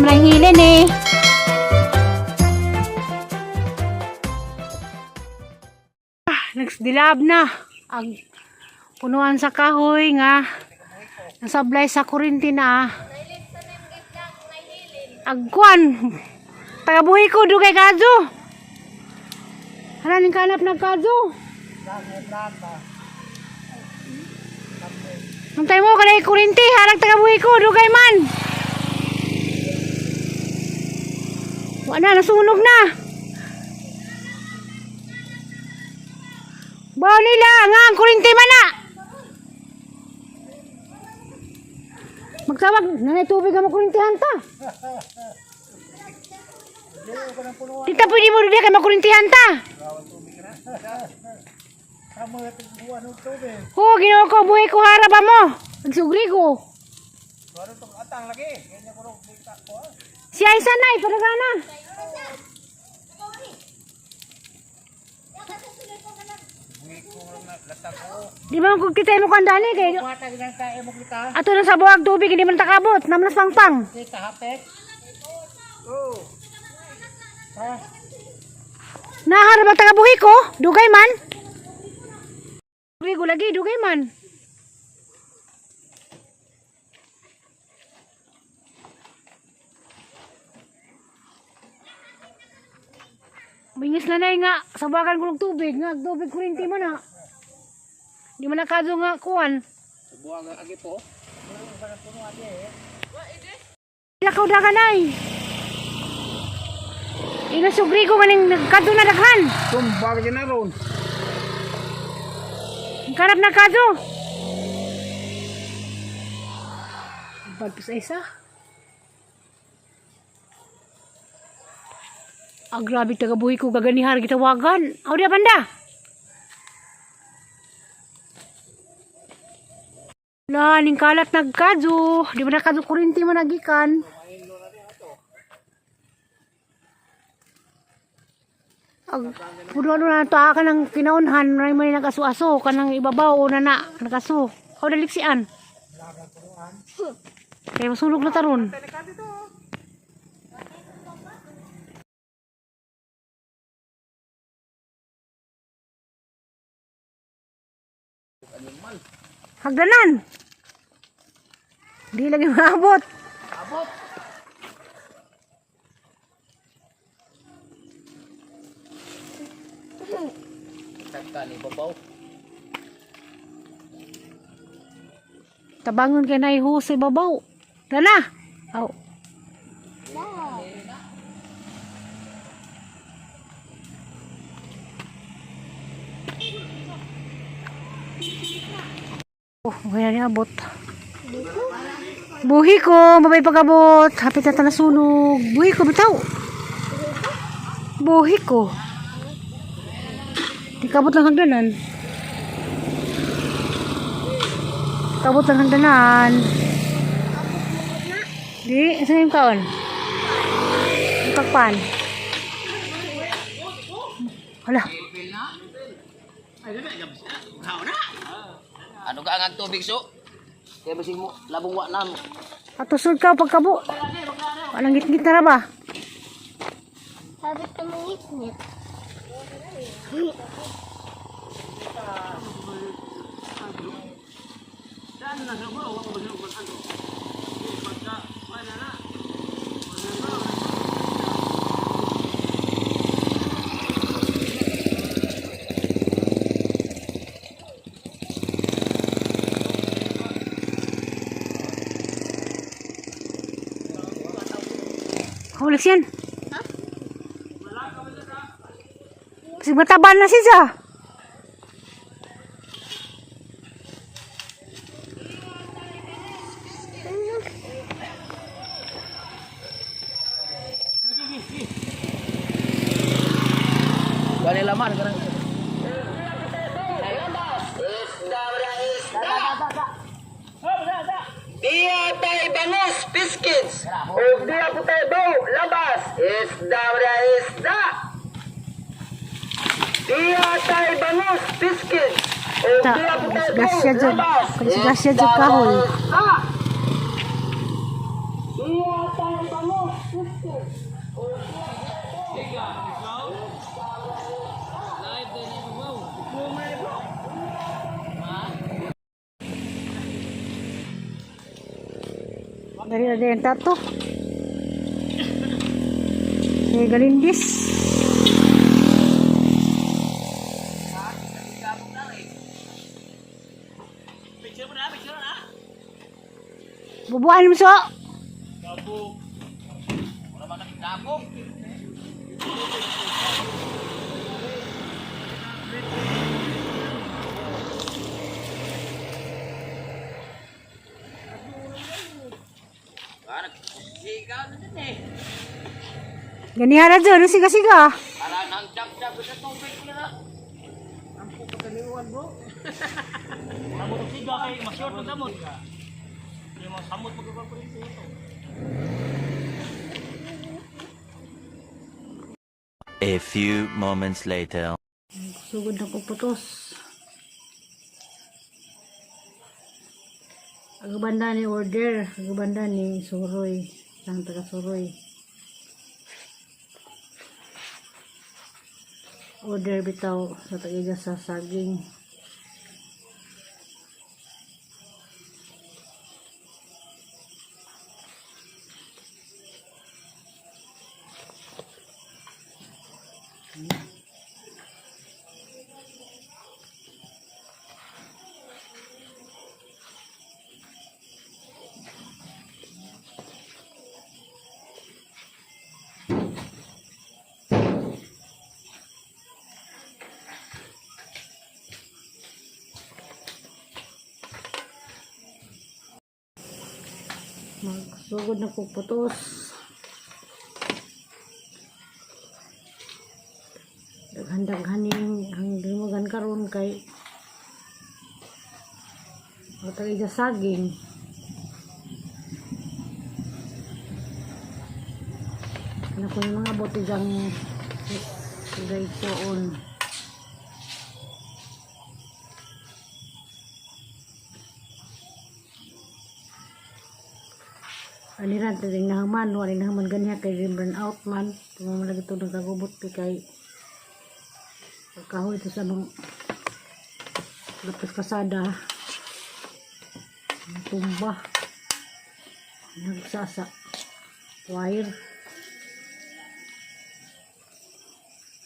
Ang hilin eh. Ah, nagdilab na. Ang punuan sa kahoy nga nasablay sa kurinti na. Agkuan. Tagabuhi ko dugay kadyo. Hala ning kanap nagkadyo. Antay mo kanay kurinti harag tagabuhi ko dugay man. Wala nasunog na. Baw nila nga ang kurinti man na. Magtawag nanay tubig ang makurintihan ta. Tita pwede mo dili kay makurintihan ta. Ho, Ginoo ko buhi ko harap ba mo? Nagsugri ko. Si Aisa nay, padagana. Di ba kung kita mo kandali kay ato na sa buwag tubig hindi man takabot, namnas pangpang. Nahara ba taga buhi ko? Dugay man. Dugay ko lagi, dugay man. Bingis na na nga, sabagan ko ng tubig, nga tubig kurinti man na. Di man nakadyo nga kuan. Buwag ang agi po. Lakaw dagan ay. Ina sugri ko ganing nagkadto na daghan. Tumba ka na ron. Ang Karap na kadto. Bagpis ay isa. Ah, grabe tagabuhi ko gaganihar gitawagan. Aw di banda. La, ning kalat nagkadyo. Di ba nakadyo kurinti man nagikan? Ag puno na to ka ng kinaunhan may may nagaso-aso kanang ibabaw una na nagaso. Aw daliksian. Kaya masunog na taron. Hagdanan. Di lagi maabot. Abot. Tagka ni babaw. Tabangon kay na sa babaw. Dana. Aw. Oh, kaya niya abot. Buhi ko, mabay pagabot. Hapit na nasunog. Buhi ko, bitaw. Buhi ko. Di kabot lang hagdanan. Kabot lang hagdanan. Di, saan yung kaon? Yung takpan. Hala. Ano ka ang tubig so? Kaya basig mo labong wa na mo. Atusod ka pagkabo. Walang gitgit na ra ba? Sabi ko mangit-ngit. Hawlik siyan. Kasi mataba na siya. Wala laman karang. Diya tay bangus biscuits. O diya po tayo baw, labas. Isda bra isda. Diya tay bangus biscuits. O Ta, diya po tayo baw, disgrasya dyan. labas. Disgrasya dyan kahoy. Isda. Diya tay bangus Dali na din tato. May galindis. Bubuan mo so. Ganihan na dyan, siga-siga. Para nang jab-jab sa tubig ko na. Siga kay ma-short mo damot. Yung mga samot mo kapag ito. A few moments later. Sugod na ko putos. Ang banda ni order, ang banda ni Suroy, ang taga Suroy. Order bitaw sa tagiga sa saging. Magsugod na ko putos. Daghan-daghan yung ang gimugan karon kay Matay sa saging. Ano ko yung mga bote dyan gaysoon. Aniran ta ding nahaman, wala nahaman ganiya kay rin burn out man. Tumama lagi ito nagkagubot kay pagkahoy ito sa mga lapas kasada. Tumba. Nagsasa. Wire.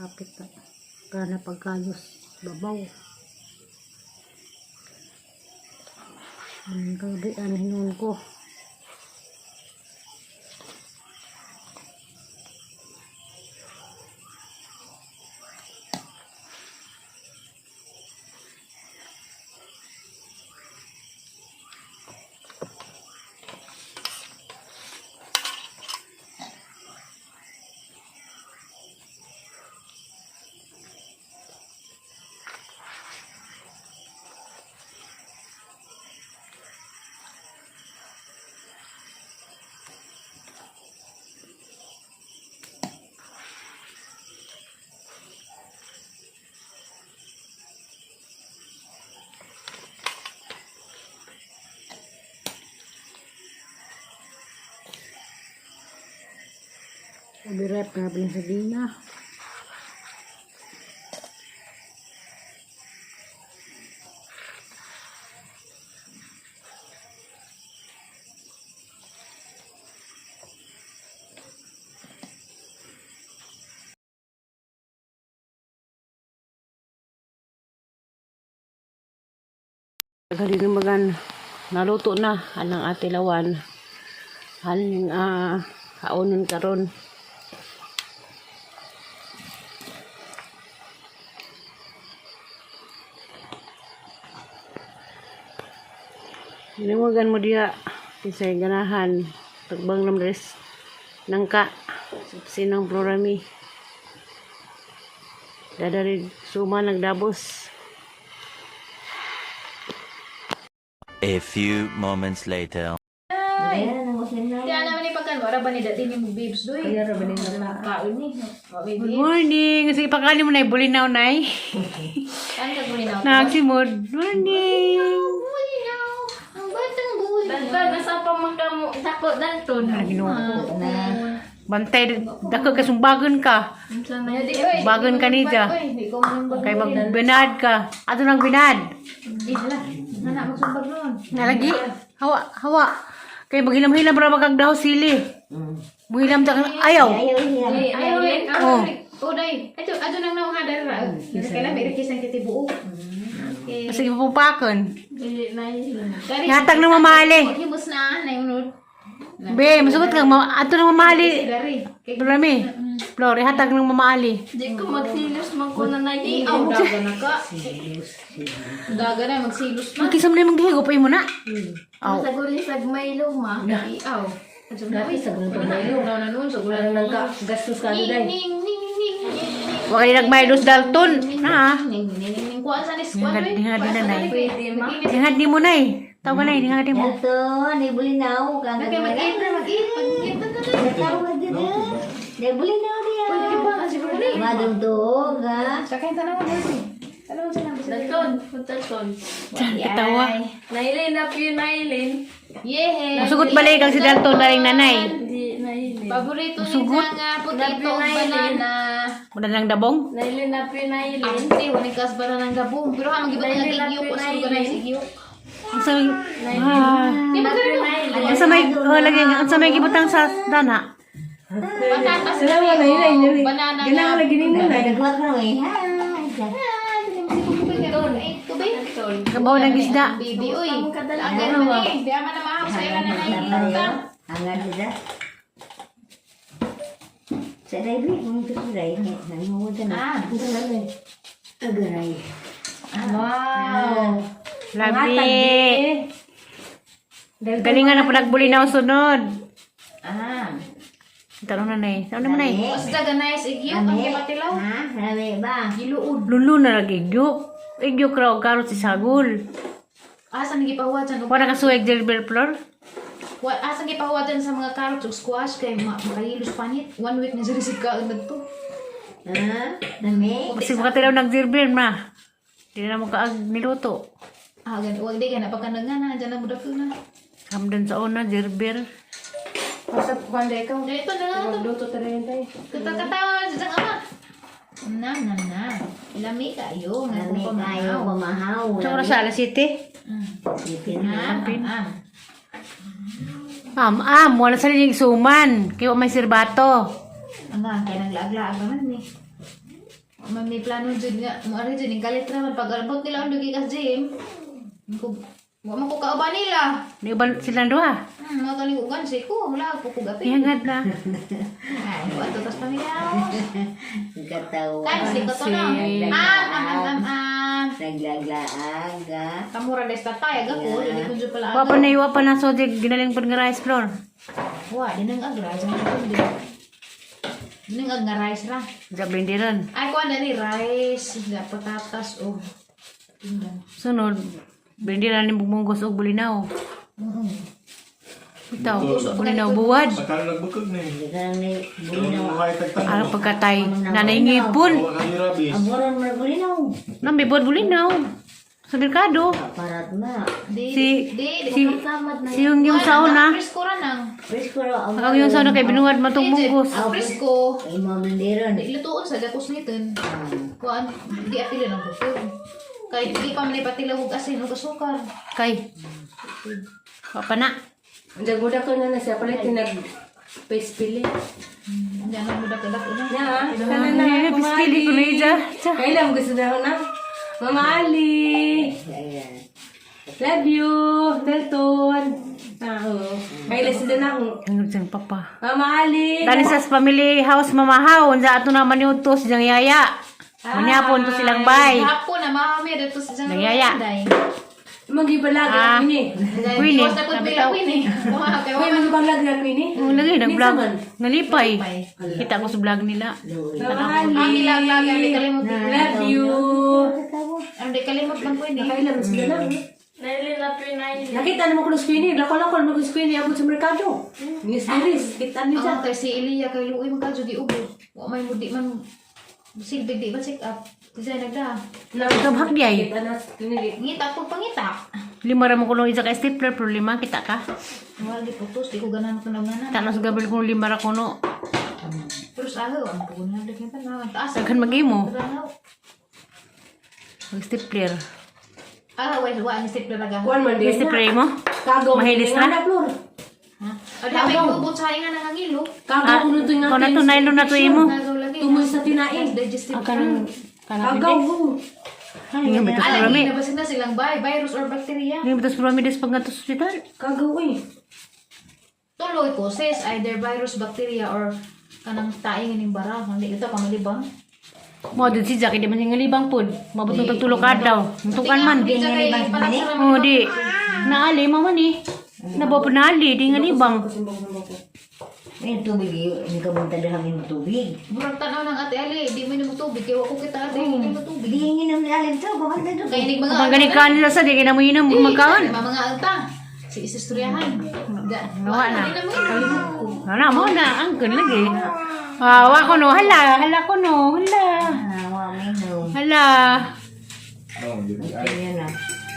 Kapit na. Kana pagkalos babaw. Ang gabi hinon ko. Ubirep na bilhin sa dina. Magan naluto na anang ate lawan. Haning haonon karon. Hinawagan mo diha kinsay ganahan tagbang lamres nangka sinang plorami. Dadari suma nagdabos. A few moments later. Kaya naman ni pagkan wala ba ni dati ni mo babes doy. Kaya ra ba ni kaon ni. Wa Good baby. morning. Sige pagkali mo na bulinaw nay. Kan ka bulinaw. Nagsimod. Morning. Bulinaw! Ang batang bulinaw. Dalton nasa pa man ka mo dako Dalton. Ginoo ko. Na. Bantay, dako ka sumbagon ka. Bagon ka ni dya. Oy, di ko man Kay magbinad ka. Ato nang binad. Di hala. Nana magsumbag noon. Nalagi. Hawa, hawa. Kay maghilam-hilam ra magagdaho sili. Muhilam ta kang ayaw. Ayaw hiram. Ay, ayaw eh. Oh. Oh, day. Ato, ato nang naong hadar ra. Kailan may rikis ang kitibuo. Okay. Sige pupakon. Dari, Yatag ng mamali. Himos na na yung Be, masugot kang ato ng mamali. Dari. Kay Dorami. Flor, ihatag ng mamali. Di ko magsilos man ko na Aw, daga na ka. Daga na magsilos man. Magkisam na yung gihigo pa mo na. Aw. Sa guli sa Maylo ma. Aw. Dati sa gulong pagmayo. Na noon sa gulong Nang ka, gastos ka Ning day. ning ning ning ning. Wa kay nagmaylos Dalton. Na. Ning ning ning ning kuan sa ni squad. Ningad- ningad din na, nay. Pwede ma. Dingad ni mo na eh. Tawag na eh, dingad ni mo. Dalton, ibulinaw kang Nagkay mag-eat na mag-eat. Mag-eat na na. Natawag dito. Ibulinaw diya. Pwede ba ang siguro ni. Madugtog ha. Sa kay tanaw mo. Tanaw sa nang Dalton, Dalton. Katawa. Nailin na yun, nailin. Yehe. Masugot balik ang si Dalton na rin nanay. Di, nailin. Paborito ni nga potato ug banana. Muna lang dabong. Nailin na yun, nailin. Ante, wala kas banana ng gabong. Pero ha magibot nga igyok o sa lugar na igyok. Ang sa ah, Di ba ganun? ang sa may oh, lagi ang sa may gibutang sa dana. Patatas Salamat na yun, banana Ganahan nga. lagi nino na. Nagwa ko eh. Ha. Ay, tubig. Kabaw ng isda. Baby, uy. Agad man eh. Di man na maaw sa ila na nakikita. Hangat sila. Sa dai bi kung ito sa dai. Nangunod na. Ah. Agaray. Wow. Labi. Galingan na panagbulinaw sunod. Ah. Tanong na nay. Tanong naman nay. Basta ganay sa igyok ang gipatilaw. Ha? Rame ba? Giluod. Lulo na lagi igyok. Igyok raw karot si sagol. Asa nang gipahuwa dyan? Wala ka suweg delivery floor. Asa gipahuwa dyan sa mga carrots ug squash kay makahilos panit. One week na sila si kaon nagto. Ha? Rame? Kasi makatilaw nag-deliver ma. Di na mo kaag niluto. Ah, gani wag di gana pagka nagana dyan na mudak na. Hamdan sa una, deliver. Basta kung ikaw. Dito na lang to. Magluto ta rin tayo. Kata-katawa sa ama. Na na na. Lami kayo nga Rame kung kayo pamahaw. pamahaw. Sa oras sa alas 7. Sipin na. Ah, ah. Am, am, wala sa linig suman. Kaya may sirbato. Ang nga, kaya naglaag-laag naman ni. Man may plano jud nga, mo ari jud ning kalit ra man pag arbot nila ang dugi kas gym. Ko wa man ko kauban nila. Di ba silang duha? Mo kaling ugan si ko, wala ko ko gabi. Ihangad na. Ay, wa to tas pamilya. Katawa. Kan si ko to na. Am am am am am. Naglaglaag ha. Kamura des tatay aga ko, dili ko jud pala. Wa pa na iwa pa na so di ginaling pud nga rice floor. Wa, dinang agra sa kundi. Dinang ag nga rice ra. Sa blenderan. Ay ko ni rice, da patatas o. Tingnan. Sunod, blenderan ni munggos og bulinaw. Bitaw, bulinaw buwad. Sakal nagbukog na eh. Hindi ka lang na Bulinaw. Buhay tagtan. Ano pagkatay? Nanay ngipon. Huwag kang hirabis. Aburan mo na bulinaw. Nang buwad bulinaw. Sa merkado. Parat ma. Di, Si di, di, si si yung yung sauna. Presko ra nang. Presko raw. Ang yung sauna kay binuwad man tong munggos. Presko. Ay mga blenderan. Di lutuon sa dakos niton. Kuan, di apila ng bukod. Kay di pa man ipatilaw og asin ug asukar. Kay. Wa pa na. Jagoda ko na na siya pala tinag face pili. Hindi na mo dak dak na. Na, kana na. Ay, pispili ko na ija. Kailan mo gusto na na? Mama Ali. Ayan. Love you, Dalton. Ah, oo. Kailan sila na ako. Ang siyang papa. Mama Ali. Dali sa family house mamahaw, unsa ato naman yung tos diyang yaya. Manyapon to silang bay. Hapon na mahami dito sa dyan. Nangiyaya. Magibalag Ah. ang ini. Queen eh. Iwas na pud bila queen eh. Kuha kay Uy, wa. magibalag na queen eh. Oh, lagi nag-vlog. Minsan man. Nalipay. Kita ko sa vlog nila. Mama Ang Ali. ilaglag ang di kalimot. Love you. Ang di kalimot man queen eh. Nakailan mo sila na. Nakita naman ko ng screen eh. Lako-lako naman ko screen eh. Abot sa merkado. Nis diris. Kita niya Ang kay si Elia kay Luoy man kadyo giubo. Wa may mudi man Silbig di ba check up? Kasi nagda. Tabhak di ay. Kita na sa klinik. Ngita ko pangita. Lima ra mo kulong isa ka stapler pero lima kita ka. Wala di putos, di ko ganahan ko na ganahan. Tanos gabel kung lima ra kuno. Pero sa aho, ang pugon na lang kita na. Taas. Daghan mag-imo. Tanaw. Mag stapler. Ah, wait, wa ang stapler raga. Kuan man May din. stapler mo? Kagaw. Mahilis na? na, Flor. Ha? Ada may gubot sa nga nangangilo. Kagaw kuno to nga. Kung Ah, na to nylon na to imo. Nagaw lagi. Tumoy sa tinain. Digestive. Ah, kanang kanang Kagaw ko. Nga may Alam, prami. na ba silang virus or bacteria? Nga may prami des pag ngadto sa ospital. Kagaw eh. Tuloy ko, sis, either virus, bacteria, or kanang taing ining bara. Hindi ito, kamalibang. Mo din si Jackie di man siya nga libang pod. Mabot ng tagtulo ka daw. Mutukan man. Oh, di. Naali mo man eh. Nabaw po naali, di nga libang. May tubig, hindi ka bunta dahil ng tubig. Murag tanaw ng ate Ali, di mo inom tubig. Kaya wa ko kita ate, hindi mo tubig. Hindi hingin ng alim to, bawal na Kaya inig mga Kapag gani ka nila sa, di ka na mo inom magkaon. Mga alta. Si isistoryahan. Nawa na. Di na mo inom. Wala mo na, angkon lagi. Ah, wa ko no, hala, hala ko no, hala. Ah, wa may no. Hala. No, UTI. Kaya na.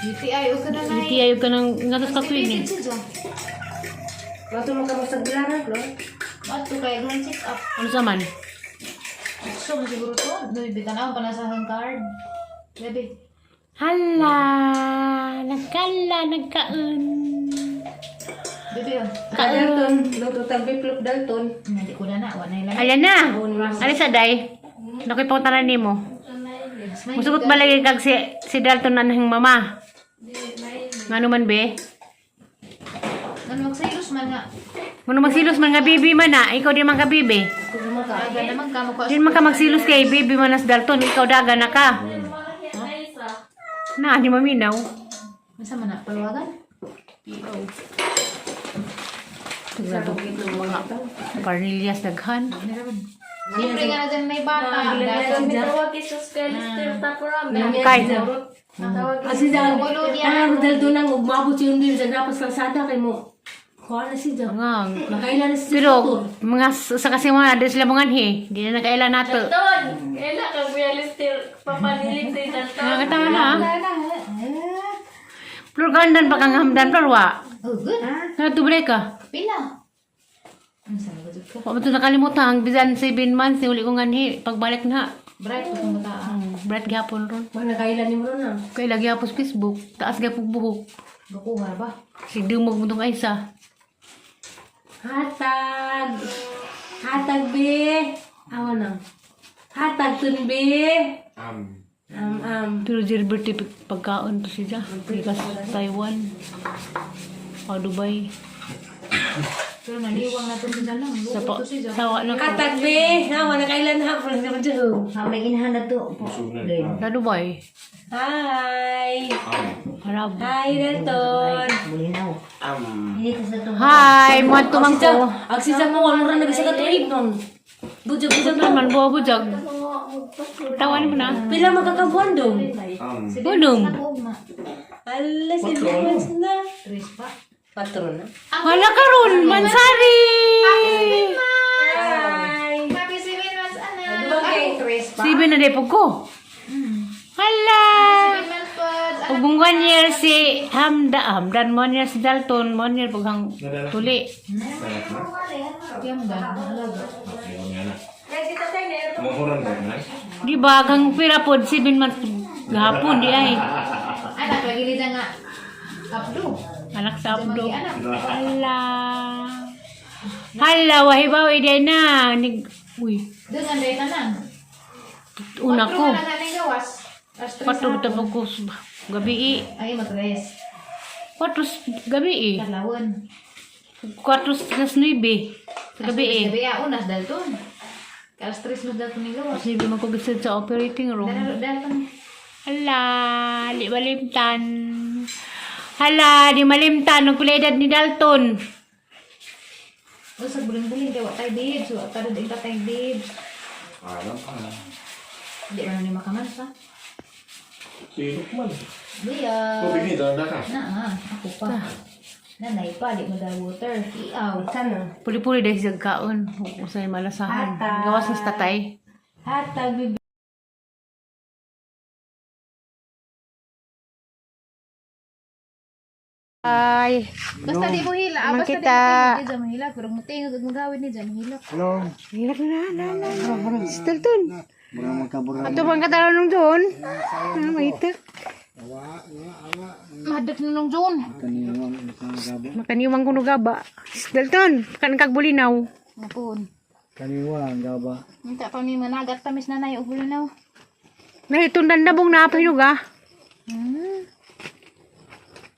UTI, o ka na na. Hindi ayo ka nang ngatos ka clinic. Mato man ka magsaglana, Flor. Ato kay grand check up. Ano sa man? So, siguro to. Dumibitan ako pa sa card. Bebe. Hala, nagkala, nagkaon. Bebe, oh. Dalton, luto tag biplop Dalton. Hindi ko na na. Wala na ilan. Ala na. Ala sa day. Nakoy pangutanan nimo. Musugot ba lagi kag si Dalton anhing mama? Ngano man be? Ano magsilos man nga. Ngano magsilos man nga bibi man na, ikaw di man ka bibi. Aga naman ka mo Di man ka magsilos kay bibi man as Dalton, ikaw daga na ka. Na, di maminaw. Masa man na paluwagan? Mga Parnilias daghan. Siyempre nga na dyan may bata. Kay. Asi dyan, Kulo niya. ano Dalton ang umabot siya din sa dapat kalsada kay mo. Kuha na siya dyan. Nga. Makaila na siya. Pero mga sa kasi mga di sila mga anhi, di na nakaila nato. Kaila ka Kuya Lister, papanilig sa Dalton. Mga katawa na. ah. Flor gandan pa kang hamdan Flor wa. Oh, good. Natubre ka. Pila. Ano sa mga ka? Wa mo to nakalimutan ang bisan 7 months ni uli ko nganhi pagbalik na. Bright ko kung bata. Bright gihapon ron. Mga nakaila ni mo ron ah. Kay lagi hapon sa Facebook, taas gapon buhok. Gakuha ba? Sig dumog mo tong Aisa. Hatag. Hatag be. Awa na. Hatag tun be. Am. Am am. Pero Gilbert pagkaon to siya. Gikas Taiwan. O Dubai. Pero naliwang na itong siya lang. Sa Luto to siya. sawa na ko. Hatag be. Awa nakaila na. Flor na dyan. Ah, may inahan na to. Musunan. Sa Dubai. Hi. Am. Harab. Hi Dalton. Bulinaw. Am. Hindi ko sa to. Hi, mga tumang ko. Ang sisa mo, wala rin nagsa ka tuig nun. Bujag, bujag Ano man buwa bujag. Tawan mo na. Pila magkakabuan dong? Am. Bulong. Ugma. Ala, 7 months na. Tres pa. Patro na. Hala karon, mansari. Hi! Happy 7 months, anak. Okay. Ay, tres pa. Sibe na depo ko. Hala. 7 months pa. Ug 1 year si Hamda, Hamdan, 1 year si Dalton, 1 year pughang tuli. Sarap na. Yung ganda. Alaga. Ayaw nga na. Mahuran ka na. Di ba kang pira pod 7 months gahapon di ay. Anak, lagi nila nga. Abdo. Anak sa abdo. Anak. Hala. Hala, wahibaw di ay na. Nig Uy, Doon ang data na. una ko. Patro na lang ang gawas. Alas tres Patro na. bitawag ko gabi eh. Ay, matres. Kwatro gabi eh. Kalawon. Kwatro las nuebe. Sa gabi eh. Gabi ah, unas Dalton. Alas tres mas Dalton ni gawas. Las nuebe man ko gisad sa operating room. Dalton. Hala, di malimtan. Hala, di malimtan. Ang pila edad ni Dalton. O sa buling-buling kay wa tay babes, wa ta rin tatay babes. Alam pa. Di man ni makaman sa. Silok man. Di ah. Tubig nito, na ka. Na ah, ako pa. Nanay pa, di mo da water. Iaw. Sana. Puli-puli dahil siya kaon. Usay malasahan. Gawas na sa tatay. Hatag, bibi. Ay, Basta di mo hila, ah, basta di mo Makita. tingog di dyan mahila. Pero mutingog ug magawid ni dyan mahila. Hirap na, na, na, na. Stilton. Ato bang katalon doon? Ano ba ito? Madak na nung June. Makaniwang kuno gaba. Stilton, kan kagbulinaw. Napon. Kaniwa ang gaba. Minta pa mi managat pa mis nanay og bulinaw. Nahitundan na bong napahinog ah.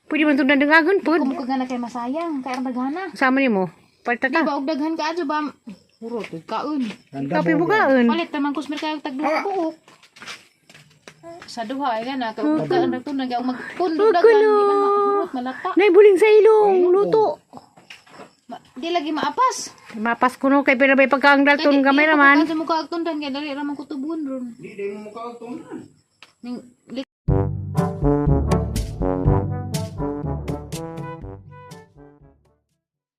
Pwede man tundan dengagon po. Kung ka na kay masayang, kay ang daghana. Sama ni mo. Palta Di ka. ba og daghan ka adyo ba? Puro tud kaon. Kape bukaan. Palit naman kusmer kayo tag duha ka buok. Sa duha ay gana kay og kaon ra tundan kay og magpundog daghan di man makurot malata. Naibuling sa ilong. Luto. Di lagi maapas. Mapas kuno kay pero may pagkaang dalton Kay di- gamay di naman. pa ko kaagtundan kay dali ra man kutubon ron. Di mo kaagtundan. Ning